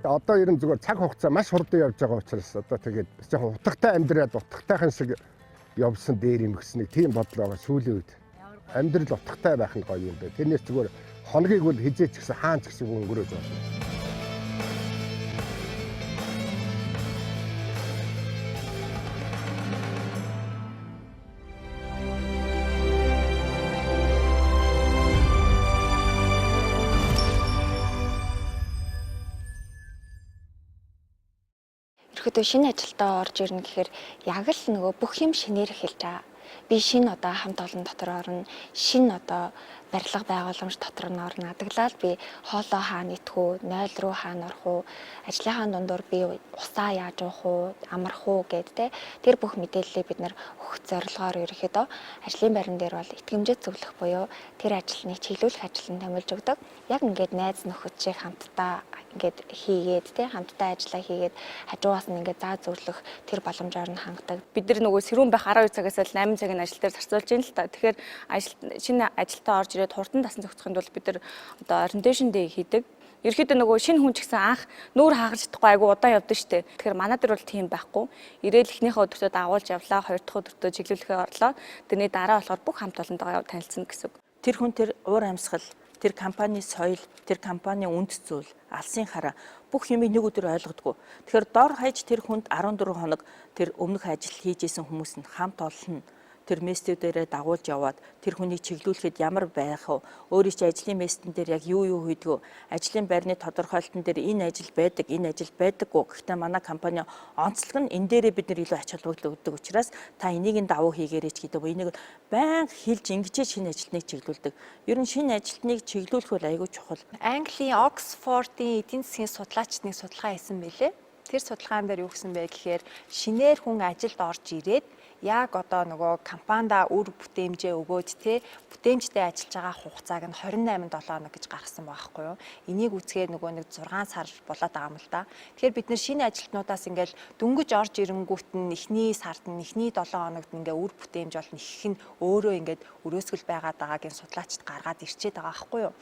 Одоо ер нь зүгээр цаг хугацаа маш хурдан явж байгаа учраас одоо тэгээд бас жоохон утгатай амьдраад утгатайхан шиг явсан дээр юм гэснийг тийм бодол байгаа сүүлийн үед. Амьдрал утгатай байх нь гоё юм байна. Тэрнээс зүгээр хоногийг бол хизээч гэсэн хаан ч гэсэн өнгөрөөж байна. Ерөөдөө шинэ ажилдаа орж ирнэ гэхээр яг л нөгөө бүх юм шинээр эхэлж байгаа. Би шинэ одоо хамт олон дотор орно, шинэ одоо барилга байгууламж дотор нь орно. Адаглал би хоолоо хаана идэх үү, 0 руу хаана орох уу, ажлынхаа дундуур би усаа яаж уух уу, амрах уу гэд те тэр бүх мэдээллийг бид нар өгөх зорилгоор ерөөхдөө ажлын байран дээр бол итгэмжид зөвлөх буюу тэр ажилтныг чиглүүлэх ажил нь томилж өгдөг. Яг ингээд найз нөхөд шиг хамтдаа ингээд хийгээд те хамтдаа ажиллаа хийгээд хажуугаас нь ингээд заа зөвлөх тэр боломжоор нь хангадаг. Бид нар нөгөө сэрүүн байх 12 цагаас л 8 цагийн ажил дээр зарцуулж байна л та. Тэгэхээр ажил шинэ ажилтаа орж ирээд хурдан дасан зохицохын тулд бид нар одоо orientation day хийдэг. Ерөнхийдөө нөгөө шинэ хүн ч гэсэн анх нүүр хаагарч чадахгүй айгу удаан явдаг штэ. Тэгэхээр манай дээр бол тийм байхгүй. Ирээл эхнийхээ өдөртөө дагуулж явлаа, хоёр дахь өдөртөө чиглүүлэхээ орлоо. Тэрний дараа болохоор бүх хамт олонтойгоо танилцсан гэсэн үг. Тэр хүн тэр уур амьсгал, тэр компани соёл, тэр компани үнд зүйл, алсын хараа бүх юмыг нэг өдөр ойлгодгоо. Тэгэхээр дор хаяж тэр хүнд 14 хоног тэр өмнөх ажил хийж исэн хүмүүс нь хамт олон тэр местүүдээрээ дагуулж яваад тэр хүнийг чиглүүлэхэд ямар байх вэ? Өөрийн чинь ажлын местэн дээр яг юу юу хийдгүү? Ажлын байрны тодорхойлолтон дээр энэ ажил байдаг, энэ ажил байдаггүй. Гэхдээ манай компани онцлог нь энэ дээрээ бид нар илүү ач холбогдол өгдөг учраас та энийг нь давуу хийгээрэй ч гэдэг. Энийг байнга хэлж ингэжээ шинэ ажилтныг чиглүүлдэг. Ер нь шинэ ажилтныг чиглүүлэх бол айгүй чухал. Английн Оксфордын эдийн засгийн судлаачдын судалгаа хийсэн байлээ. Тэр судалгаан дээр юу гэсэн бэ гэхээр шинээр хүн ажилд орж ирээд яг одоо нөгөө компанида үр бүтээмжээ өгөөд те бүтээмжтэй ажиллаж байгаа хугацааг нь 28 7 хоног гэж гаргасан байхгүй юу. Энийг үзэхээр нөгөө нэг 6 сар болоод байгаа юм л да. Тэгэхээр бид нэр шинэ ажилтнуудаас ингээл дөнгөж орж ирэнгүүт нь эхний сард нь эхний 7 хоногт ингээ үр бүтээмж бол их нь өөрөө ингээд өрөөсгөл байгаад байгаагийн судлаачд гаргаад ирчээд байгаа байхгүй юу.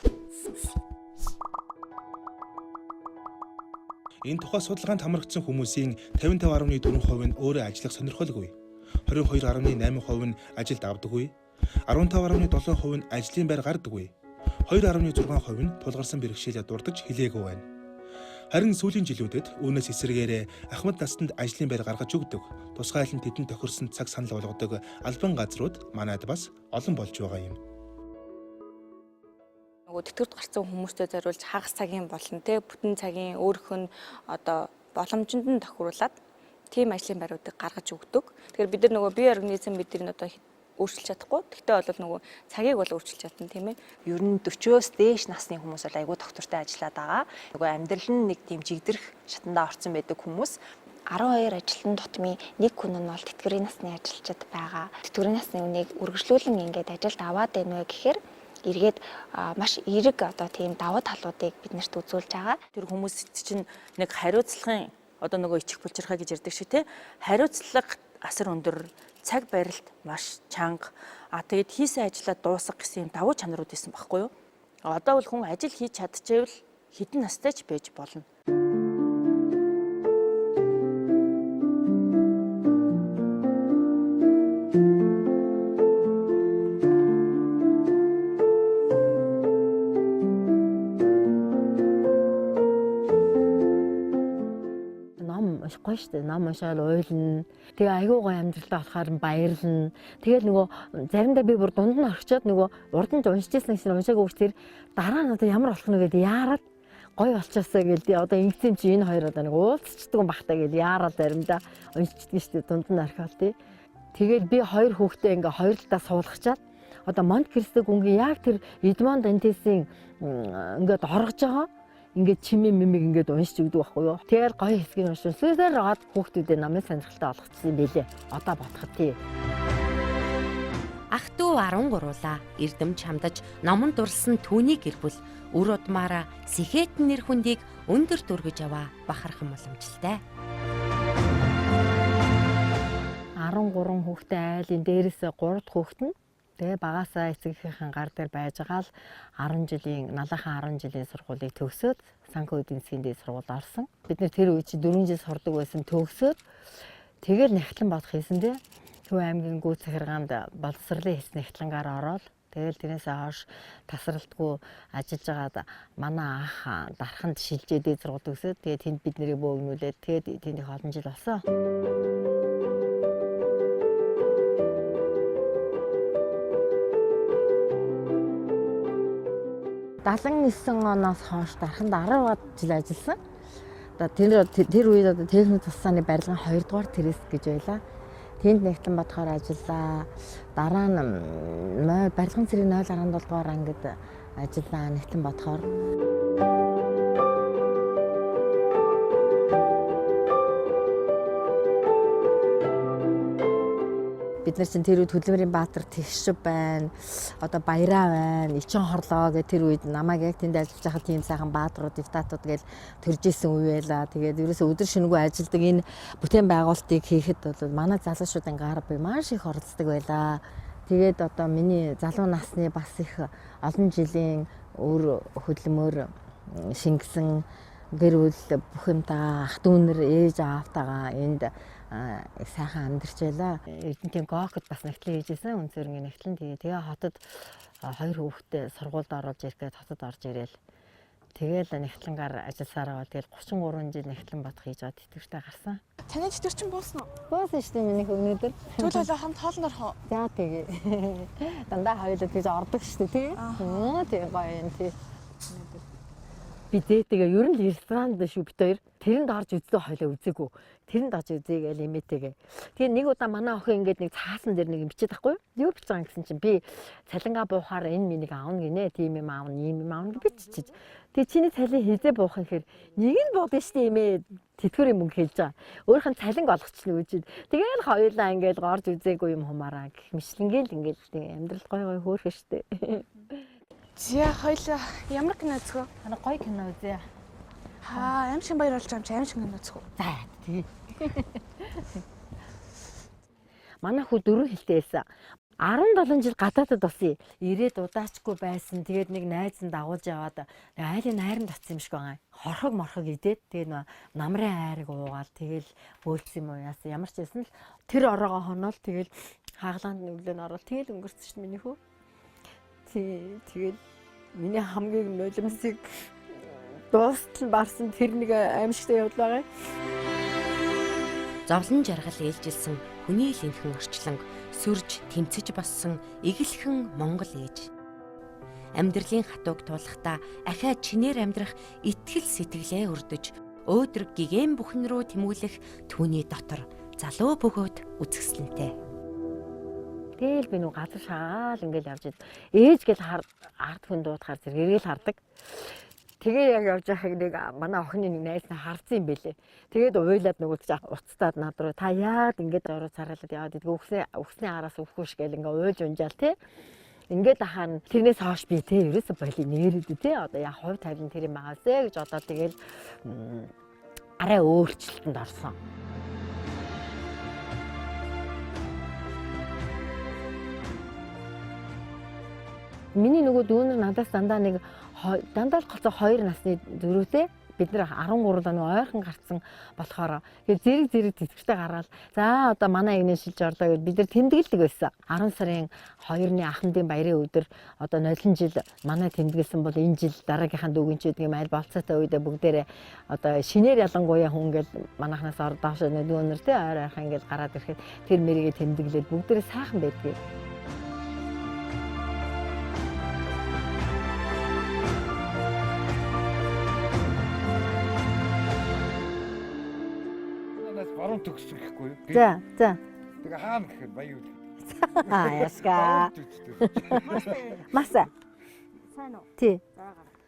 Энэ тухай судалгаанд хамрагдсан хүмүүсийн 55.4% нь өөрөө ажиллах сонирхолгүй. 22.8% нь ажилд авдаггүй. 15.7% нь ажлын байр гардаггүй. 2.6% нь тулгарсан бэрхшээлээ дурдж хэлээгүй байна. Харин сүүлийн жилүүдэд үүнээс эсрэгээрээ ахмад настанд ажлын байр гаргаж өгдөг. Тусгайлан тэдэнд тохирсон цаг санал болгодог албан газрууд манайд бас олон болж байгаа юм. Нөгөө тэтгэврт гарсан хүмүүстэй зориулж хагас цагийн болон те бүтэн цагийн өөрөх нь одоо боломжинд нь тохируулаад тийм ажлын байруудыг гаргаж өгдөг. Тэгэхээр бид нар нөгөө бие организм бидний одоо өөрчилж чадахгүй. Тэгтээ бол нөгөө цагийг бол өөрчилж чадна тийм ээ. Ер нь 40-оос дээш насны хүмүүс бол айгүй доктортой ажиллаад байгаа. Нөгөө амьдрал нь нэг тийм жигдэрх шатандаа орцсон байдаг хүмүүс 12 ажилтан тутмын нэг хүн нь бол тэтгэврийн насны ажилчид байгаа. Тэтгэврийн насны үнийг үргэлжлүүлэн ингээд ажилд аваад байна вэ гэхээр эргээд маш эерэг одоо тийм давуу талуудыг биднэрт үзүүлж байгаа. Тэр хүмүүс чинь нэг хариуцлагын одоо нөгөө ичих булчирхай гэж ярьдаг шиг те хариуцлага асар өндөр. Цаг барилт маш чанга. А тэгээд хийсэн ажлаа дуусгах гэсэн юм давуу чанарууд исэн байхгүй юу? Одоо бол хүн ажил хийж чадчихвэл хэдэн настай ч байж болно. Ном уншихгүй шүү дээ. Ном уншаал уйлна. Тэгээ айгүй гоё амьдралтай болохоор баярлна. Тэгэл нөгөө заримдаа би бүр дунд нь орхичоод нөгөө урд нь уншиж байсан гэсэн уншаагүй хөөс тэр дараа нь одоо ямар болох нь гэдээ яарад гоё болчихсоо гээл одоо ингэсэн чи энэ хоёр одоо нэг уулзчдаг юм бах та гээл яарал заримдаа уншичдаг шүү дээ. Дунд нь орхиол тий. Тэгээд би хоёр хүүхдээ ингээ хоёр талдаа суулгачаад одоо Монт Кристо гүнгийн яг тэр Эдмонд Дантесийн ингээд оргож байгаа ингээд чимээ мэмиг ингээд уншиж өгдөг байхгүй юу. Тэгэл гоё хэсгийг уншин. Сүүсээр роод хүүхдүүдэд намын сонирхолтой олгочихсон юм бэлээ. Одоо бодоход тий. Ах トゥ 13-уулаа эрдэм чамдаж номонд дурсан түүний гэр бүл үр удмаараа сэхэтэн нэр хүндийг өндөр дүргэж аваа бахархан боломжтой. 13 хүүхдээ айлын дээрээс 3 дахь хүүхэд нь тэгээ багасаа эцэг эхийнхэн гар дээр байж байгаа л 10 жилийн налаахан 10 жилийн сургуулийг төгсөөд Санхүү эдийн засгийн дээд сургуульд орсон. Бид нэр тэр үед чи 4 жил сурдаг байсан төгсөөд тэгэл нягтлан бодох хийсэн дээ. Төв аймгийн гүйц захиргаанд боловсролын хэс нягтлангаар ороод тэгэл тэрнээсээ хойш тасралтгүй ажиллаж байгаад манай ах дарханд шилжээ дээд сургууль төгсөөд тэгээ тэнд бид нарыг бөөгнүүлээд тэгээд тэнд их олон жил болсон. 79 оноос хойш дарханд 10 жил ажилласан. Одоо тэр үед одоо техник тусааны барилгын 2 дугаар трест гэж байлаа. Тэнд нэгтлэн бодохоор ажиллаа. Дараа нь барилгын цэрэг 0.7 дугаар ангид ажиллаа нэгтлэн бодохоор. Бид нар чинь тэр үед Хөдөлмөрийн Баатар Тэгшв байна. Одоо Баяраа байна. Ичин хорлоо гэх тэр үед намайг яг тэнд ажиллаж байхад тийм сайхан баатрууд, депутатууд гэж төрж исэн үе байлаа. Тэгээд ерөөсөө өдөр шөнөгүй ажилладаг энэ бүтээн байгуулалтыг хийхэд бол манай залуучуудын гар бие маш их оролцдог байлаа. Тэгээд одоо миний залуу насны бас их олон жилийн өр хөдөлмөр шингэсэн гэр бүл бүх юмтайгаа ах дүүнер ээж аавтайгаа энд сайхан амьдарч байлаа. Эрдэнтийн Гокод бас нэгтлэн хийжсэн үнцөрнгийн нэгтлэн. Тэгээ хотод хоёр хүүхдээ сургуульд оруулж ирэх гээд хотод орж ирээл. Тэгээл нэгтлэнгаар ажилласаар байгаа. Тэгэл 33 жил нэгтлэн бодох хийж байгаа тэтгэвртэй гарсан. Таны тэтгэвэр чинь буусан уу? Буусан шүү дээ миний өнөөдөр. Тэгвэл хоёлаа хамт хоолнд орох уу? За тэгээ. Дандаа хоёулаа тэгж ордог шүү дээ тий. Тий гоё юм тий. Би зээтэйгээ ер нь л ресторанд шүү бит хоёр. Тэрэнд орж үздэг хойлоо үзээгүй. Тэрэнд орж үзье гээл эмээтэйгээ. Тэгээ нэг удаа манай охин ингээд нэг цаасан дээр нэг юм бичээд байхгүй юу? Юу бичиж байгаа гэсэн чинь би цалингаа буухаар энэ минийг аавна гинэ. Тийм юм аавна, ийм юм аавна гэж биччихэж. Тэгээ чиний цалин хизээ буух юм хэр нэг нь буудсан шүү дээ эмээ. Тэтгэврийн мөнгө хэлж байгаа. Өөрийнх нь цалинг олгочихно гэж. Тэгээл хоёулаа ингээд орж үзээгүй юм хумаараа гэх мэтлэнгээл ингээд амьдрал гой гой хөөрхөн шүү дээ. За хоёлаа ямар кино үзэх вэ? Манай гоё кино үзье. Аа, аим шиг баяр болж байгаа юм чи аим шиг кино үзэх үү? За тий. Манай хүү дөрөв хэлтэй байсан. 17 жил гадаадад болсон. Ирээд удаачгүй байсан. Тэгээд нэг найз нь дагуулж яваад айлын найрамд очсон юм шиг байгаа. Хорхог морхог идээд тэгээд нөө намрын айрыг уугаал тэгэл бөөлцсөн юм уу яасан. Ямар ч байсан л тэр ороогоо хоноол тэгэл хаглаанд нүглөө нь орол тэгэл өнгөрсөн шин миний хүү. Тэгэл миний хамгийн нулимсыг дуустал барсан тэр нэг аимшигтай явдал байгаа. Зовлон жаргал ээлжилсэн хүний линхэн орчлон сүрж тэмцэж боссон эгэлхэн Монгол ээж. Амьдралын хатууг туулахдаа ахиа чинээр амьдрах итгэл сэтгэлээ өрдөж өөдрөг гэгээн бүхэн рүү тэмүүлэх түүний дотор залуу бөгөөд үзэсгэлэнтэй. Тэгэл би нүг газар шагаал ингээл явж идэв. Ээж гэл ард хүн дуудахаар зэрэг эргээл хардаг. Тэгээ яг явж байхыг нэг манай охины нэг найз нь харсан юм бэлээ. Тэгээд уйлаад нөгөөд чи уцтаад над руу та яагаад ингэж ороо царайлаад яваад идэх өгсний араас өвхөш гэл ингээ уйлж унжаал те. Ингээд ахаа тэрнээс хойш би те ерөөсө боли нэрээд те одоо яг хувь тавилан тэр юм байгаасэ гэж одоо тэгэл арай өөрчлөлтөнд орсон. Миний нөгөө дүүнер надаас дандаа нэг дандаа л голцоо 2 насны зөрүүтэй. Бид нар 13 даа нөгөө ойрхон гарцсан болохоор тэгээд зэрэг зэрэг тэтгэвртэй гаргаал за одоо манай эгнээ шилж орлоо гэд бид нар тэмдэглэдэг байсан. 10 сарын 2-ны ахмадын баярын өдөр одоо нодлон жил манай тэмдэглэсэн бол энэ жил дараагийнхаа дүүгэн ч гэдэг юм аль болцоотой үедээ бүгдээрээ одоо шинээр ялангуяа хүн ингээл манайхнаас ор доош дүүнер те ойр ойрхон ингээл гараад ирэхэд тэр мэрийгээ тэмдэглээд бүгдээрээ сайхан байдгийг. Баруун төгссөн гэхгүй юу? За, за. Тэгээ хаана гэхээр баян үл. Аа, яска. Маса. Сайн уу? Тий.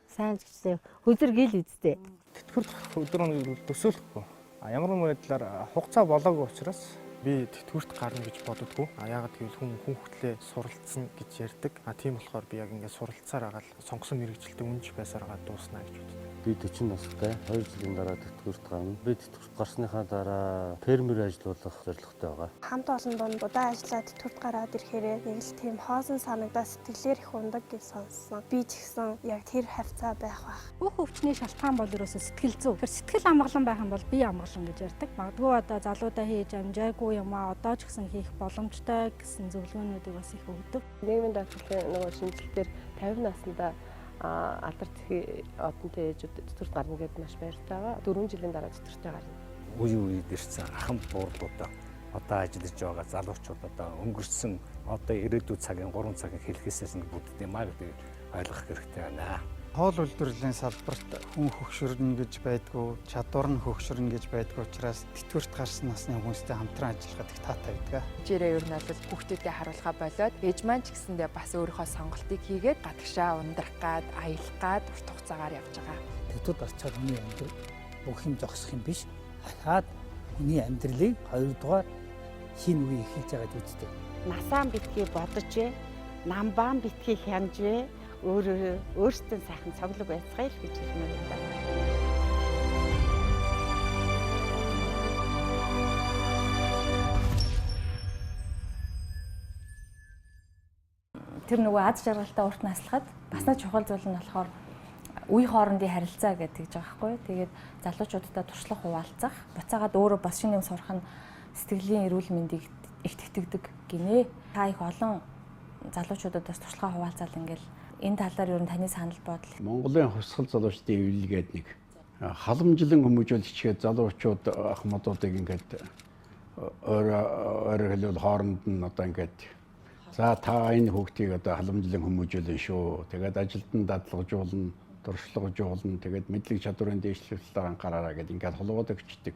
Сайн ч гэсэн. Хөзөр гил үсттэй. Тэтгэврт гарах өдөр хоногийг төсөөлөхгүй. А ямар нэгэн байдлаар хугацаа болоогүй учраас би тэтгэврт гарна гэж боддоггүй. А яагаад гэвэл хүн хүн хөтлөө суралцсан гэж ярьдаг. А тийм болохоор би яг ингээд суралцсаар агаал сонгосон мэргэжилтэд үнж байсаар агаад дуусна гэж боддог. Би 40 настай 2 жилийн дараа тэтгэврт гарна. Би тэтгэврт гарсныхаа дараа фермер ажил болох зорилготой байгаа. Хамт олон дунд удаан ажиллаад тэтгэврт гараад ирэхээр нэг л тийм хоосон санагдаа сэтгэлээр их ундаг гэж сонссон. Би ч гэсэн яг тэр хавцаа байх байх. Бүх өвчний шалтгаан бол ерөөсөө сэтгэл зүй. Тэгэхээр сэтгэл амгалан байх юм бол бие амгалан гэж ярьдаг. Магадгүй одоо залуудаа хийж амжаагүй юм аа одоо ч гэсэн хийх боломжтой гэсэн зөвлөгөөнүүдийг бас их өгдөг. Нийгмийн даатгалын нөгөө шинжилгээр 50 наснда алдар зэхий одонтой ээжүүд тэтгэврт гарна гэдээ маш баяртай байгаа. 4 жилийн дараа тэтгэвртэй гарна. Үе үед ирсэн ахын буурлуудаа одоо ажиллаж байгаа залуучууд одоо өнгөрсөн одоо ирээдүйн цагийн 3 цагийн хэлхээсээс нь бүтдэг юм а гэдгийг ойлгох хэрэгтэй байна. Хоол үйлдвэрлэлийн салбарт хүн хөгшөрнө гэж байдгүй, чадвар нь хөгшөрнө гэж байдгүй учраас тэтгэврт гарсан насны хүмүүстэй хамтран ажиллахад их таатай байдаг. Жирээ ер нь бол хүүхдүүдэд харуулхаа болоод ээж маань ч гэсэндээ бас өөрийнхөө сонголтыг хийгээд гадагшаа ундрах гад, аялах гад урт хугацаагаар явж байгаа. Тэтгэврт гарчаад хүний амьдрал бүх юм зогсох юм биш. Ахаад хүний амьдралыг хоёрдугаар шинэ үе эхэлж байгаад үздэг. Насаа битгий бодож, намбаан битгий хянаж, өөрөө өөртөө сайхан цоглог байцгаая л гэж хэлмээр байна. Тэр нөгөө аз жаргалтай урт наслахад бас нэг чухал зүйл нь болохоор үе хоорондын харилцаа гэдэг гэж байгаа байхгүй юу. Тэгээд залуучуудтай туршлага хуваалцах, буцаагаад өөрөө бас шинэ юм сурах нь сэтгэлийн эрүүл мэндийг их тэтгэдэг гинэ. Та их олон залуучуудад бас туршлага хуваалцаал ингээл энэ талаар ер нь таны санал бодол. Монголын хувьсгал залуучдын эвлэл гээд нэг халамжлан хүмүүжүүлэгчгээд залуучууд ахмадуудыг ингээд өөрөөр хэлбэл хооронд нь одоо ингээд за та энэ хүүхдийг одоо халамжлан хүмүүжүүлэн шүү. Тэгээд ажилд нь дадлагжуулна, туршлагажуулна. Тэгээд мэдлэг чадварын дээшлэх талаар анхаараарай гэдээ ингээд холбоод өгчдөг.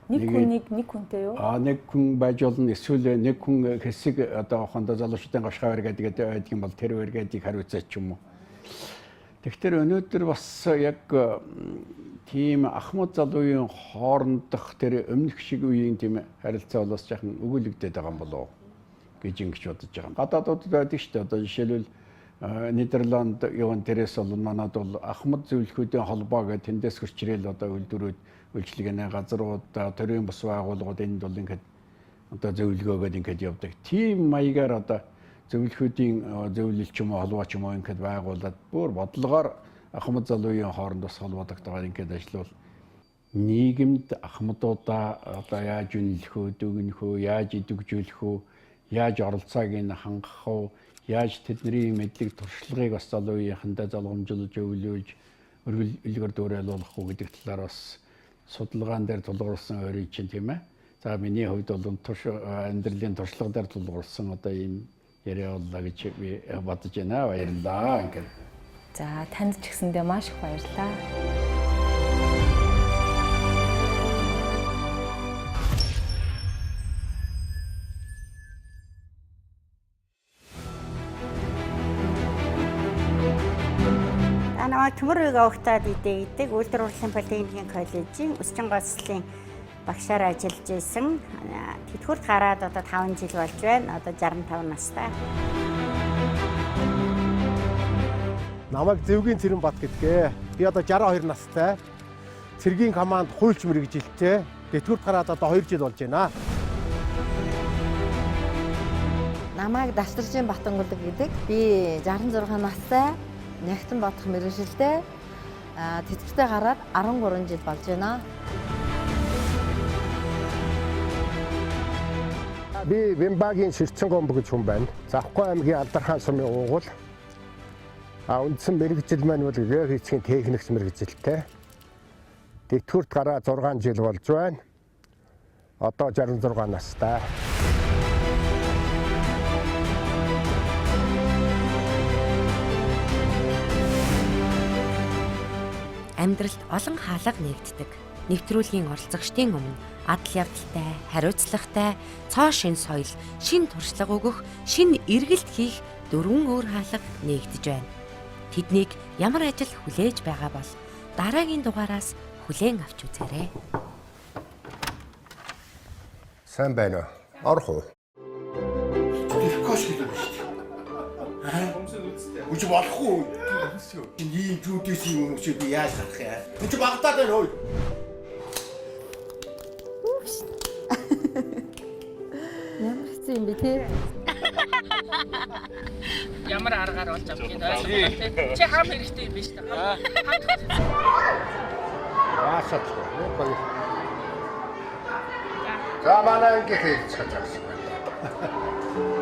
Нэг хүн нэг хүнтэй юу? А нэг хүн байж болно. Эсвэл нэг хүн хэсэг одоо хондоо залуучдын гавшгаа гэдэг байдаг юм бол тэр үргээдийг хариуцаач юм уу. Тэгэхээр өнөөдөр бас яг тийм ахмад залуугийн хоорондох тэр өмнөх шиг үеийн тийм харилцаа бол бас жаахан өгүүлэгдээд байгаа юм болов уу гэж ингэж бодож байгаа юм. Гадаадуудад байдаг шүү дээ. Одоо жишээлбэл Нидерланд яван дээрээс бол манад бол ахмад зөвлөхүүдийн холбоо гэдэг тэндээс хөрчрэл одоо үйлдвэрүүд үйлчилгээний газрууд, төрийн бус байгууллагууд энд бол ингээд одоо зөвлөгөөгөөд ингээд явдаг. Тийм маягаар одоо зөвлөхүүдийн зөвлөл ч юм уу холбоо ч юм уу ингээд байгуулад бүр бодлогоор ахмад залуугийн хооронд бас холбоодогтойгоор ингээд ажиллавал нийгэмд ахмадуудаа одоо яаж үнэлэх үү, дүгнэх үү, яаж идэвхжүүлэх үү, яаж оролцоог нь хангах уу, яаж тэдний мэдлэг туршлагыг бас залуу үеийнхэндээ залгамжлаж өвлүүлж өргөл дүүрэлүүлэх үү гэдэг талаар бас судалгаан дээр тулгуурласан өөрийн чинь тийм ээ. За миний хувьд бол турш амьдралын туршлага дээр тулгуурласан одоо ийм яриа боллоо гэж би бодож байна. Баярлалаа. Ингээд. За танд ч гэсэндээ маш их баярлалаа. Намайг Төмөр угтаад идэ гэдэг Үйлдвэр урлагийн политехникийн коллежийн өсчин гоцлын багшаар ажиллаж исэн. Тэтгэврт гараад одоо 5 жил болж байна. Одоо 65 настай. Намайг Зэвгийн Цэрэнбат гэдгээ. Би одоо 62 настай. Цэргийн команд хуульч мэрэгжилтэй. Тэтгэврт гараад одоо 2 жил болж байна. Намайг Дасдаржин Батангулаг гэдэг. Би 66 настай, нягтан бодох мэргэжилтэй. Тэтгэвртэй гараад 13 жил болж байна. Би Вимбагийн Ширцэн гомбо гэж хүн байна. Завхгүй аймгийн Алдархан сумын уугуул. Үндсэн мэргэжил маань бол геофизикийн техникч мэргэжилтэй. Тэтгэврт гараа 6 жил болж байна. Одоо 66 настай. Амьдралд олон хаалга нэгддэг. Нэвтрүүлгийн оролцогчдын өмнө адал явдалтай, хариуцлагатай, цоо шин соёл, шин туршлага өгөх, шин эргэлт хийх дөрвөн өөр хаалга нэгдэж байна. Тэднийг ямар ажил хүлээж байгаа бол дараагийн дугаараас хүлээн авч үзээрэй. Сайн байна уу? Орох уу? Тэрхош гэдэг юм шүү дээ. Үгүй болохгүй. Ийм жүдээс юм уу чи би яаж гарах юм? Энд чи багтаад байна хөөе. Ямар хэцүү юм бэ те? Ямар аргаар олж авах юм ойлгохгүй те. Чи хам хэрэгтэй юм биш үү? Яасаач вэ? За манай ангийн хийж чадсан байна.